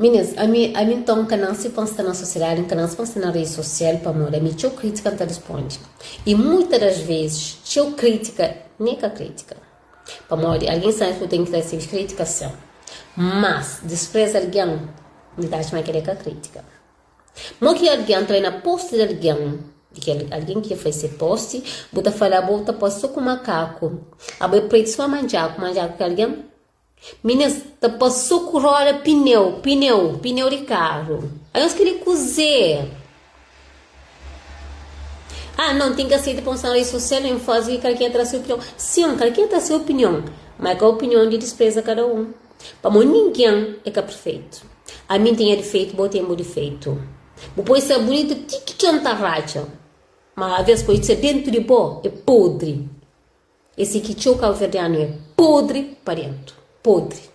Minis, ami, ami nton N ka nanse pa N sta na sosiedadi, N ka nanse pa N sta na redi sosial pamodi ami txeu kritika N ta risponde. I muita das vezis txeu kritika ne ka kritika. Pamodi algen sabe ki bu ten ki ta resebe kritika sin. Mas dispreza algen N ta atxa ma kel-la é ka kritika. Mo ki algen ta bai na posti di algen, di kel algen ki dja fai se posti, bu ta fala abo bu ta posta so ku makaku, abo é pretu suma mandjaku, mandjaku ki algen? Minis ta pasa so ku roda pineu, pineu, pineu di karu. Anhos kre kuzê? Ah, não, ten ki aseita pa un sta na redi sosial N faze kal ki é tra se opinion. Sin, kal ki é tra se opinion, ma é ka opinion di dispreza kada un. Pamodi ningen é ka perfeitu. Ami N ten nha difeitu, bo ten bu difeitu. Bu pode ser bunitu ti ki txon ta ratxa, ma aves pode ser dentu di bo é podri. É si ki txeu kabuverdianu é, podri pa dentu, podri.